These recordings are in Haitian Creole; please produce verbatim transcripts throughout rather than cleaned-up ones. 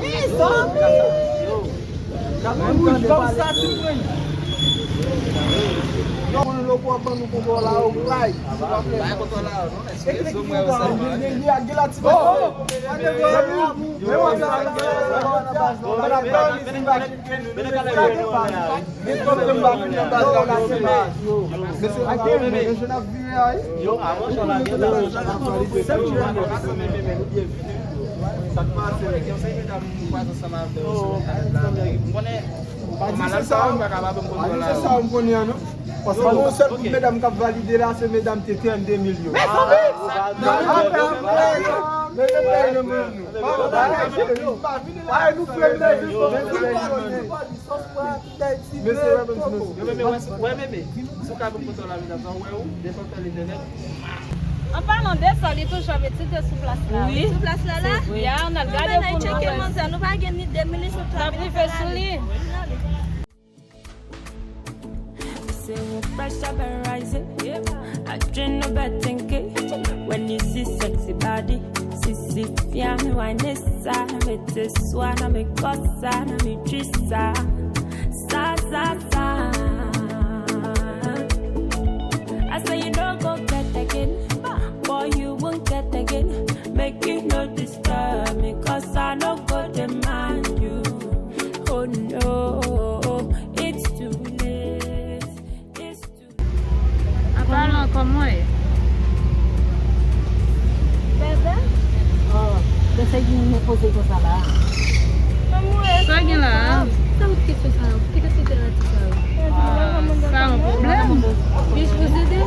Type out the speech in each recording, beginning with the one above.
Mezanmi! Gad moun wouj kòm sa sou mwen. Yo, moun loko ap ban nou kontwòl la, ou bay. Bay kontwòl la, non, men si rezo mwen wè sa. Gen, gen, gen, gen la ti bò. Mesye, mesye n ap vire a, wi. Yo, a, monchè, la gen la. Sa k pase? Gen yon seri medam m kwaze ansanm avè yo sou entènèt la. M konnen, pa di se sa, pa di se sa, m konnen an, non. Paske gen yon sèl gwoup medam k ap valide la, se medam T T M de mil yo. Mezanmi! Mezanmi! Mezanmi! Mezanmi! Mesye, wè, mesye, mesye. Wè, bebe, wè, bebe. Si w ka vin kote w la, medam, sa, wè, ou, desann sèl entènèt. An palan de sa, li toujou ap etidye sou plas la, wi. Sou plas la, la? Ya, n al gade pou nou wè. Tcheke manzè, nou pa gen ni de minit, nou rive sou li. Say what pressure been rising. I drink no bad thinking. When you see sexy body, sisi, fia mi wine sa, mete swa nan mi kosa, nan mi trisa. Sa, sa, sa. I say you don't go get again. Boy, you won't get again. Make you no disturb me, 'cause I no go demand you. Oh no, it's too late. It's too Apa lan kòman ye? Bebe? Oh, se ki nou poze konsa la. Sa gen la? Sa ou kesyon sa yo? Ki kesyon te la ti sa yo? Sa yon pwoblèm? Pi posede?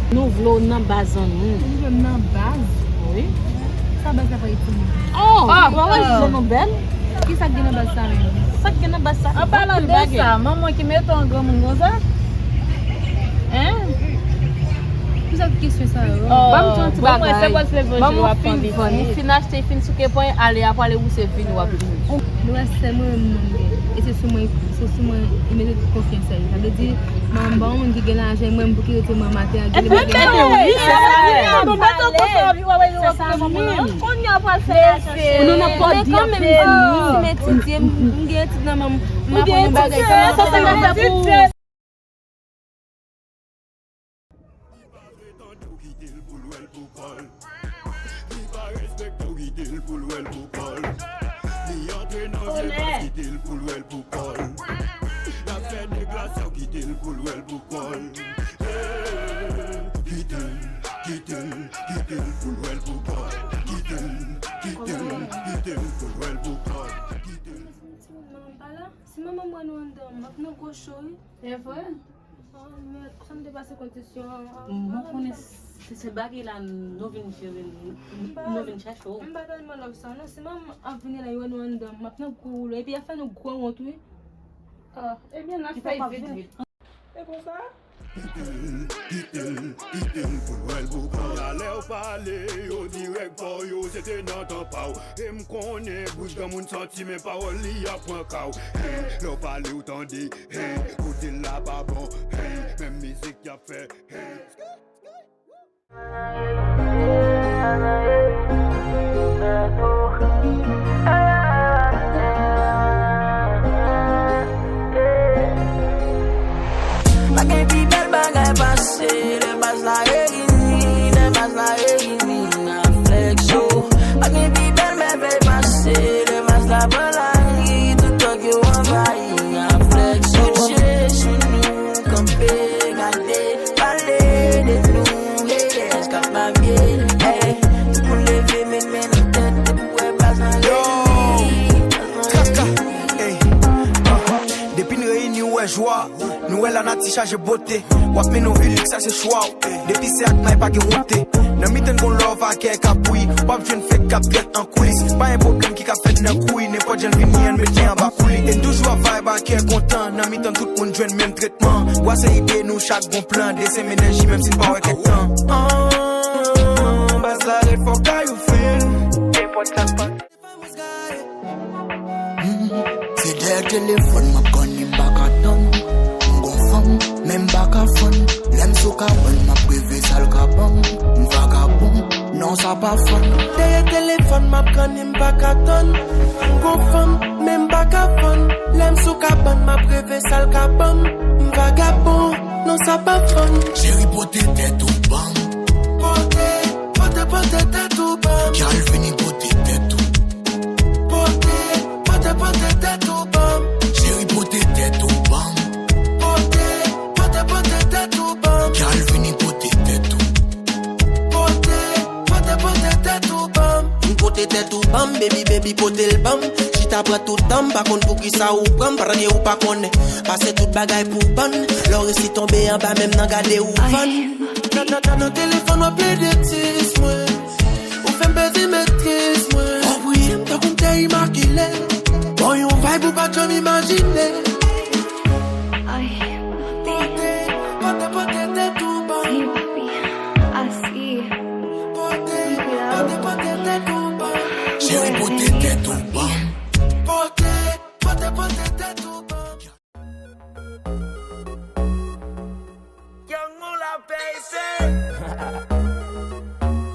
Nou vle w nan baz an nou. Nou vle m nan baz? Wi. Sa baz la pa itilize? Oh, oh, wè, wè, oh. Jan nou bèl. Ki sa k gen nan baz sa menm? Sa k gen nan baz sa? An palan de sa, manman ki mete yon granmoun konsa? Hein? Ki sa k kesyon sa yo? Oh, ban m di yon ti bagay. Manman fin vann, li fin achte, li fin souke pwen, ale, apre ale wouse vin w ap vini. Nou wè sèl mwen menm m gen. E se sou mwen, se sou mwen li mete tout konfyans li. Sa vle di, manman ba yon moun ki gen lajan, mwen m pou ki rete manman atè a, gen bagay. Kounye a pral fè lajan cheri. Nou nan pòdi kanmenm, si m etidye, m gen etid nan men m, m aprann yon bagay. Sa se yon afè pou ou. Li pa respekte w, kite l pou l wè l pou kò l. Li antre nan vye baz, kite l pou l wè l pou kò l. L ap fè nèg la sè w, kite l pou l wè l pou kò l. Hey, kite l, kite l, kite l pou l wè l pou kò l. Kite l, kite l, kite l pou l wè l pou kò l. Kite l. Si manman m wè nou anndan, m ap nan gwo cho, wi. Se vre? Oh, mèd, sa m te pase kondisyon an. Mwen konnen se, se bagay la nou vin jere, nou vin chache w. M pa tèlman love sa, non. Si manman ap vini la, yo wè nou anndan, m ap nan gwo woulo. Epi y ap fè nou gwo wont, wi. Ah, ebyen, n ap fè vit, vit. E konsa? Kite l, kite l, kite l pou l wè l pou kò l. Talè w pale, yo dirèk bò yo, se te nan tan pa w. E m konnen bouch granmoun santi, men pawòl li ap pran ka w. Hey, lè w pale, w tande. Hey, kote l la pa bon. Hey, menm mizik y ap fè. Hey. Pa gen pi bèl bagay pase lè baz la reyini, lè baz la reyini. Flex yo. Pa gen pi bèl mèvèy pase lè baz la pran lari, tout tòg yo anvayi. Flex yo. Tout je sou nou, kanpe, gade, pale de nou, haters k ap babye. Hey, tout moun leve men, men nan tèt, depi w wè baz la reyini. Kaka, hey, ah. Depi n reyini, w wè jwa. Nou wè lanati chaje bote. W ap mennen yon vi liks, sa se chwa w. Depi se ak may pa gen wonte. Nan mitan n gon love a kè k ap bouyi. W ap jwenn fake k ap trèt an koulis. Pa gen pwoblèm ki ka fèt nan kouri. Nenpòt jan l vini an, n met li anba kouli. E n toujou ap vibe a kè kontan. Nan mitan tout moun jwenn menm tretman. Bwase ide nou chak gon plan. Desann enèji menm si n pa wè kèk tan. Ah, baz la rèd fò kay ou fè l. Nenpòt sa k pase. Hmm, se dèyè telefòn m ap kònnen m pa ka tann. M gon fanm, men m pa ka fann. Lè m sou kabann, m ap reve sa l ka ban m. M vagabon, non sa pa fun. Dèyè telefòn. Fòn m ap kanni, m pa ka tann. M gon fanm, men m pa ka fann. Lè m sou kabann, m ap reve sa l ka ban m. M vagabon, non sa pa fann. Cheri, pote tèt ou ban m. Pote, pote, pote tèt ou ban m. Gyal, vini pote tèt ou. Pote, pote, pote tèt ou ban m. Cheri, pote tèt ou ban m. Pote, pote, pote tèt ou ban m. Gyal, vini pote tèt ou. Pote, pote, pote tèt ou ban m. M pote tèt ou ban m, baby, baby, pote l ban m. Chita pran tout tan m, pa konn poukisa ou pran m, pa tande ou pa konnen. Pase tout bagay pou bann. Lè w resi tonbe anba, menm nan gade ou vann. Nan, nan, nan, nan telefòn w ap plede tis mwen. Ou fè m pèdi metriz mwen. Ou priye m tankou m te imakile. Bon, yon vibe ou pa t janm imajine. Ay, pote, pote, pote tèt ou ban m. Ay, papi, asi. Pote, pote, pote tèt ou ban m. Cheri, pote tèt ou ban m. Pote, pote, pote tèt ou ban m. Young Moolah, baby.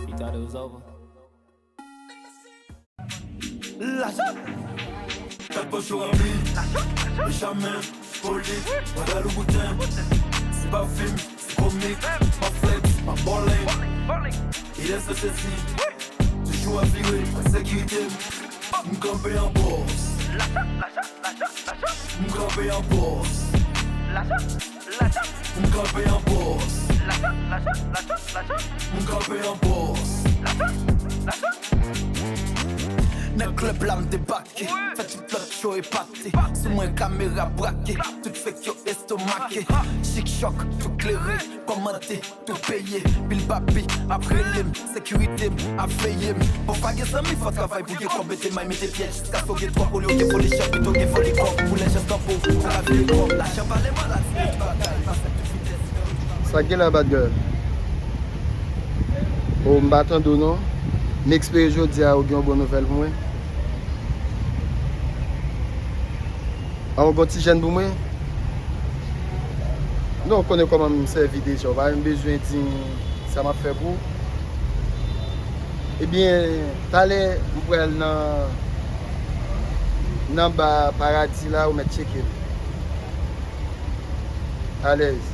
You thought it was over? Lajan. Kat pòch yo ranpli. Benjamin, Polit, Gwadaloupwouten. Se pa fim, se komik. Pa flex, pa bòlèt. Kiyès nan sezi? Toujou ap vire, pa sekirite m. M kanpe an bòs. M kanpe an bòs. M kanpe an bòs. M kanpe an bòs. Nan klèb la m debake. Fè tout lòt yo epate. Sou mwen kamera brake. Tout fake yo estomake. Chik chòk, tou klere, kòmante. Tou peye, pil papi ap rele m, sekirite m ap veye m. Bon, pa gen zanmi, fò travay pou gen kòb, mete may, mete pyès, jiskaske w gen twòp, olye w gen foli chèf, pito w gen foli kòb, pou lè chèf kanpe w, pou la vire kòb, lajan pale mal, atire tout bagay, pase tout vitès. Sa k gen la, bad girl? O, m pa tande w non. M espere jodi a ou gen yon bon nouvèl pou mwen. A, w gon ti jèn pou mwen? Non, ou konnen kòman m sèvi deja, ou pa menm bezwen di m sa m ap fè pou ou. Ebyen, talè m pral nan, nan ba Paradi la, ou mèt tcheke m. Alèz.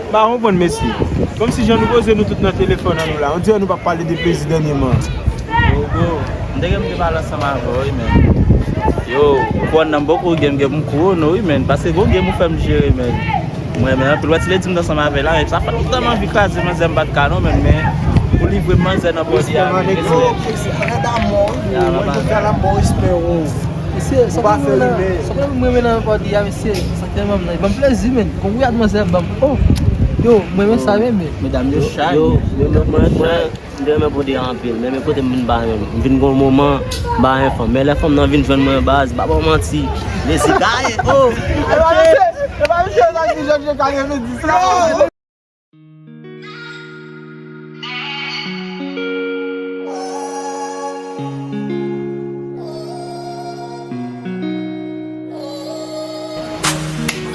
M pa konprann, mesye. Kòmsi jan nou poze nou tout nan telefòn an nou la, on dirè nou p ap pale de plezi dènyèman. Yo, bro, m te gen pou te pale ansanm avè w, wi, men. Yo, ou konn nan m poko gen, m gen pou m kouwone w, wi, men. Paske gon gen pou fè m jere, men. Mwen, men, anpil wè ti ledi m t ansanm avè l la, men sa fè m tèlman anvi kraze manzè m pa t ka non, men, men. Pou livre m manzè nan bòdi a, men. Respè. Yo, se pa damò, wi, bro. Mwen, jodi a la, m ba w respè, bro. Mesye, sa w pa fè rimè. Sa w pa mwen renmen nan bòdi a, mesye. Sa tèlman m nan. Ban m plezi, men. Gon voyaj manzè ban m. Oh! Yo, mwen renmen sa, men, men. Medam yo chay. Yo, yo, mwen, mwen, mwen, m te renmen pote anpil. Men, men kote m vin ba, men. M vin gon moman, ba yon fanm. Men lè fanm nan vin jwenn mwen baz, pa ba w manti. Mesye gaye. Oh! E pa misye, e pa misye sa ki jwenn yo ka revin di sa.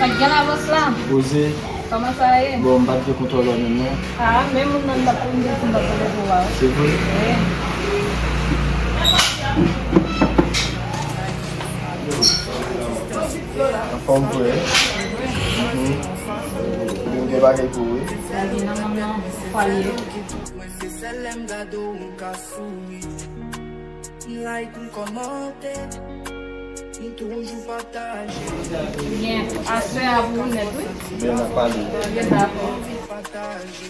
Sa k gen la, bòs la? Poze. Kòman sa ye? Bon, m pa t gen kontwòl ou menm, non. Ah, men moun nan m t ap, m t ap pale pou ou a. Se vre? Wi. Anfòm vre? Mhm. Ou gen bagay pou ou, wi. Sa gen nan manman, fwa l ye. Mwen se sèl lè m gade w, m ka souri. M like, m kòmante, m toujou pataje. Byen, aswè a pou ou nèt, wi. Byen, n ap pale. Byen, dakò. Anvi pataje.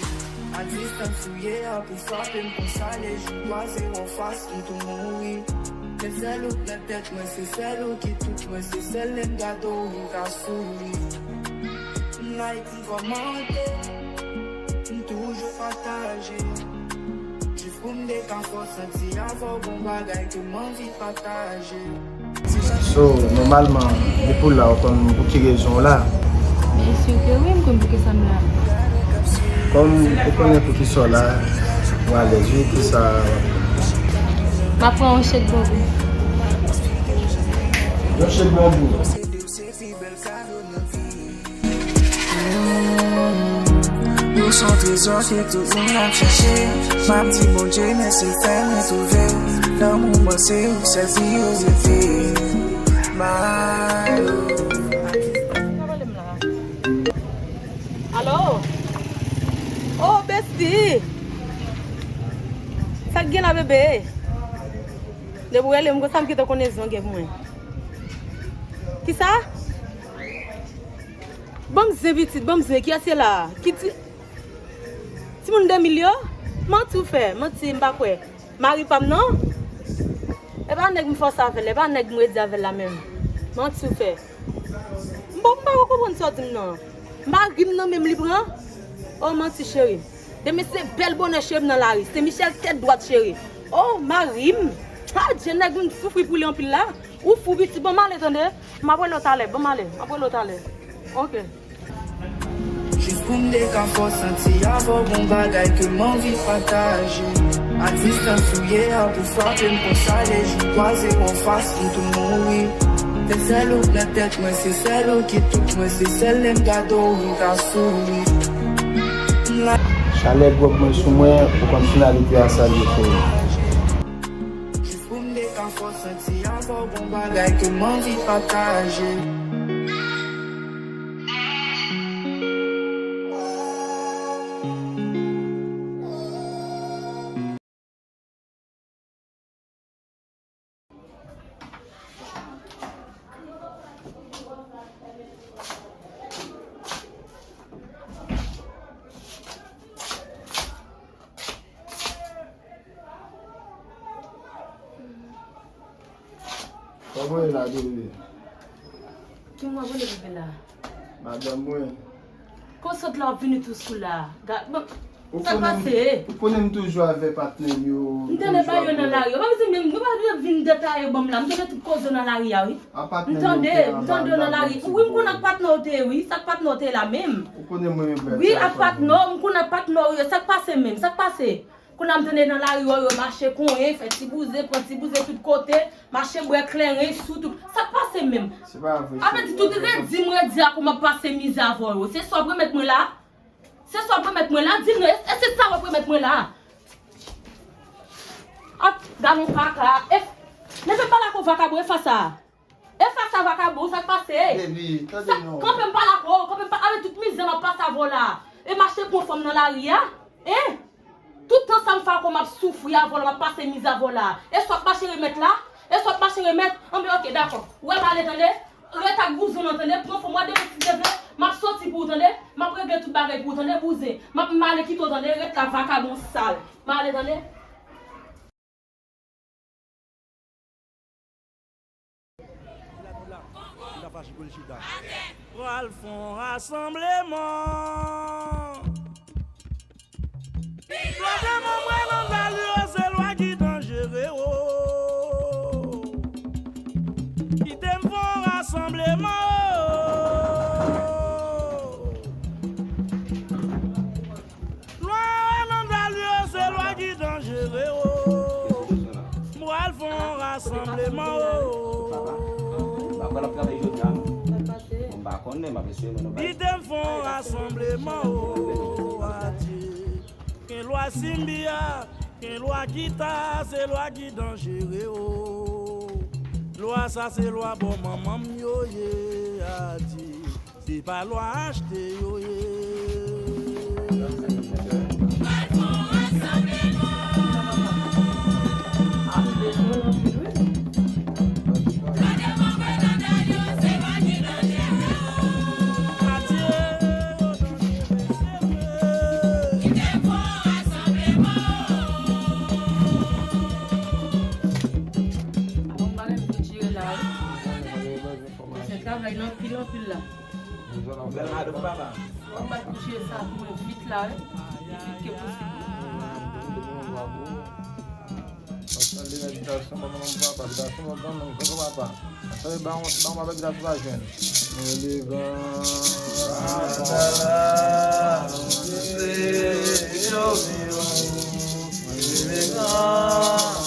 A distans ou ye a pou frape m konsa, lejou kwaze w anfas, m tou mouri. Se sèl ou k nan tèt mwen, se sèl ou ki tout mwen, se sèl lè m gade w, m ka souri. M like, m kòmante, m toujou pataje. Jis pou m te ka fè w santi avè w gon bagay ke m anvi pataje. So, nòmalman, depi w la, ou konn pou ki rezon w la. Byen si ke wi, m konn pou ki sa m la. Kòm ou konnen pou ki sa w la, ou alèz wi, ki sa w ap. M ap pran yon chèk bonbon. Yon chèk bonbon. Se de w se pi bèl kado nan vi. Ou se yon trezò ke tout moun ap chache. M ap di Bondye mèsi fè mwen twouve w. Lanmou mwen se ou sèl priyorite. Mayo. Alo? Oh, bestie! Sa k gen la, bebe? Depi w rele m konsa, m kite w konnen zen w gen pou mwen. Kisa? Ban m zen, pitit, ban m zen. Kiyès ye la? Ki ti, timoun de mil yo? Manti w fè, manti, m pa kwè. Mari pa m, non? E pa nèg m fòse avè l, e pa nèg m redi avè l la menm. Manti w fè. M pa, m pa konprann sa w di m, non. Mari m nan men m li pran? Oh, manti, cheri. Demen se bèl bonè, cheri, m nan lari. Sen Michèl tèt dwat, cheri. Oh, mari m. Adje, nèg m soufri pou li anpil la. Ou fou, pitit, bon, m ale, tande. M ap rele w talè, bon, m ale. M ap rele w talè. Ok. Jis pou m te ka fè w santi avè w gon bagay ke m anvi pataje. A distans ou ye a pou frape m konsa, de jou kwaze w anfas m tou mouri. Se sèl ou k nan tèt mwen, se sèl ou ki tout mwen, se sèl lè m gade w m ka souri. Chalè gwòg mwen sou mwen, ou konn finalite a sa l ye, frè. Jis pou m te ka fè w santi avè w gon bagay ke m anvi pataje. Kòman w ye la, bebe? Ki moun w ap rele bebe la? Madanm mwen. Kò sot la w ap vini tou sou la. Sa k pase? Ou konnen m toujou avè patnè m yo. M tande ba yo nan lari. Yo pa bezwen menm, yo pa bezwen vin detaye ban m la. M tande tout koze w nan lari a, wi. M tande, m tande w nan lari. Wi, m konn ak patnè w te ye, wi. Sa k patnè w te ye la menm? Ou konnen mwen menm. Wi, ak patnè w, m konn ak patnè w yo. Sa k pase menm? Sa k pase? Kounye a m tande nan lari yo, yo mache konyen, fè ti bouzen, pran ti bouzen tout kote, mache bwè kleren sou tout. Sa k pase menm? Se pa vre. Avè di tout redi m redi a kou m ap pase mizè avè w yo. Se sa w ap remèt mwen la? Se sa w ap remèt mwen la? Di m non, e, e se sa w ap remèt mwen la? Ap, gad yon kaka. E, leve pale ak yon vakabon, e fè sa. E fè sa vakabon, sa k pase? Baby, tande non. Kanpe m pale ak ou, kanpe m pale avè tout mizè m ap pase avè w la. E mache pran fanm nan lari a? Hein? Tout tan sa m fè ak ou m ap soufri avè w la, m ap pase mizè avè w la. E sa w ap mache remèt la? E sa w ap mache remèt? Anben, ok, dakò. Ou wè m ale, tande? Ret ak bouzen w nan, tande? Pran fanm w a demen ti zeve, m ap soti pou ou, tande? M ap regle tout bagay pou ou, tande, bouzen? M ap, m ale kite w, tande? Ret la, vakabon sal. M ale, tande? Pral fè yon rasanbleman. Lòt demen mwen nan lari yo, se lwa ki danjere o. Kite m fè yon rasanbleman o. Lwa nan lari yo, se lwa ki danjere o. M pral fè yon rasanbleman o. Kite m fè yon rasanbleman o. Adye. Gen lwa Simbi a, gen lwa Kita, se lwa ki danjere o. Lwa sa se lwa bò manman m yo ye, adye. Se pa lwa achte yo ye. Travay lan anpil, anpil la. Bèl madanm papa. Ou mèt kouche sa pou mwen vit la, wi. Vit ke posib. Mwen salye nan bitasyon, mwen, mwen, papa, bitasyon, mwen, mwen, mwen, papa. Sa e ba yon, ba yon papa bitasyon pa jwenn. Elegan. Elegan.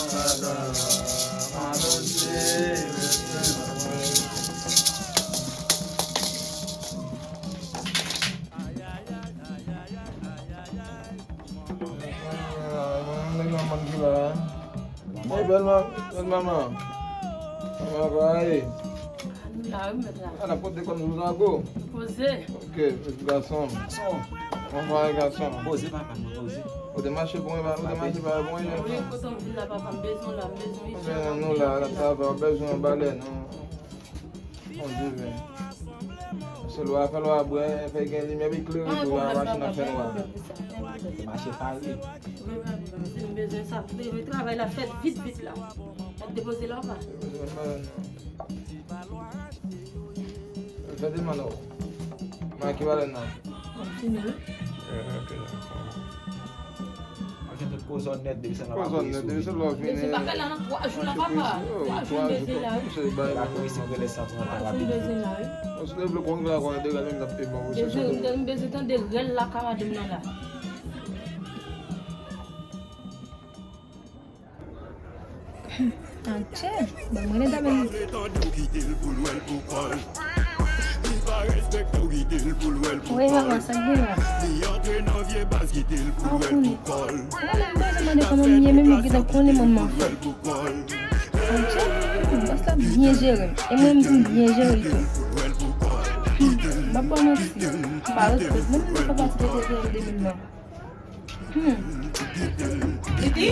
Hey, bèl ma-, bèl manman. Kòman w ye? Nou la, wi, mèt la. A, n ap konte kòb nou zago. Poze. Ok, gason. Gason. Kòman w ye, gason? Poze, papa, nou poze. Ou te mache bon, ou te mache pa bon, wi, kote m vin la, papa, m bezwen w la, m bezwen w isit. Nou la, la, sa va, w bezwen yon balè, non? Bondye ven. Se lwa, fè lwa bwè, fè gen limyè, epi klere tou, machin ap fè nwa. Mache pale. M bezwen sa. Travay la fèt vit, vit la. Mèt depoze la ou pa? Fè demann ou. Make balèn nan. Mwen fini, wi. Mwen jwenn tout kozòn nèt depi se nan la polis ou vini. Mezye pa fè la nan twa jou la, papa. Twa jou m bezwen la, wi. La polis ou genlè santi nan tan rapid. Twa jou m bezwen la, wi. Mezye, m bezwen tande rèl la ka madanm nan la. Atchè, ban mwen lè dam nan. Wi, manman, sa k gen la? A, w konnen. Mwen menm, m bezwen mande kòman m ye, menm li gentan konnen manman fè. Atchè, bòs la byen jere m. E mwen menm tou, m byen jere l tou. M p ap ba w manti. M pa respèk menm, m pa pati de T V M de mil nan. Hmm. Titi!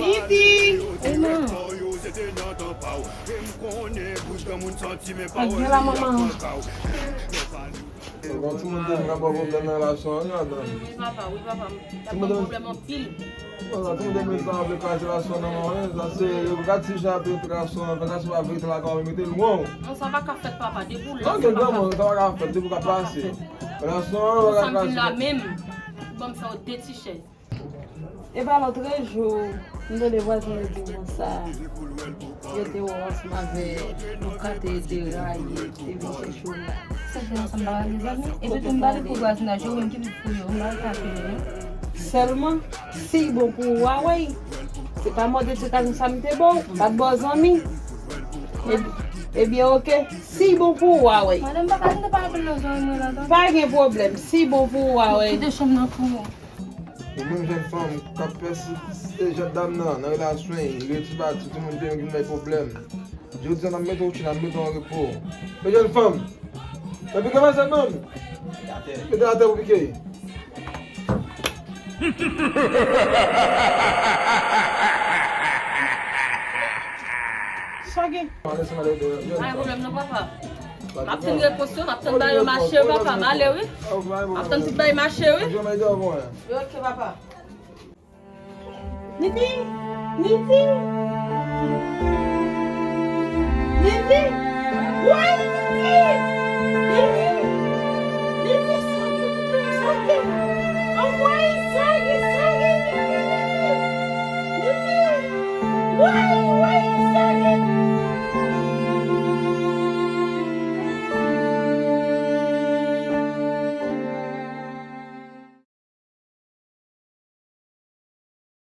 Titi! Wi, man. Ak gen la, manman. Bon, timoun te vin ap ba w pwoblèm nan relasyon an, wi, madanm. Wi, papa, wi, papa. Timoun te vin pwoblèm anpil. Bon, timoun te vin sa ap kraze relasyon nan manman, wi. Sa se, yo ka ti jan ap kraze relasyon an, fè kraze pa verite la, kòman mete l won. Non, sa pa ka fèt, papa. Depi w la, sa pa ka fèt. Ok, granmoun, sa pa ka fèt, depi w ka pase. Relasyon an, ou pa ka kraze. Sa m vin la menm, ban m fè w de ti chèz. Epa lòtrejou, m tande vwazen yo di konsa, yo te wè w ansanm avè yon kate, yo te rayi, te vin chèche w la. Se vre, ansanm pa rayi zanmi. Epi tou m pa vin pou vwazinaj yo, menm ki pou yo, m pa vin pou yo, non. Sèlman, si l bon pou ou a, wi. Se pa mòde ti kazon sa m te ba w, m pa t ba w zanmi. Ebyen, oke, si l bon pou ou a, wi. Madanm, pa ka vin pa apèl nan zòrèy mwen la, tande. Pa gen pwoblèm, si l bon pou ou a, wi. Kite chanm nan pou ou. Ou menm jèn fanm k ap pèsiste jèn dam nan, nan relasyon, li rete pati, timoun te vin bay pwoblèm. Jodi a, n ap mete w tchou, n ap mete w an repo. Men jèn fanm, epi kòman sa menm? Mete atè pou pike. Sa gen? Pa gen pwoblèm non, papa. M ap tann repons yo, m ap tann bagay yo mache, papa. M ale, wi. M ap tann tout bagay mache, wi. Wi, ok, papa. Niti! Niti! Niti! Woy!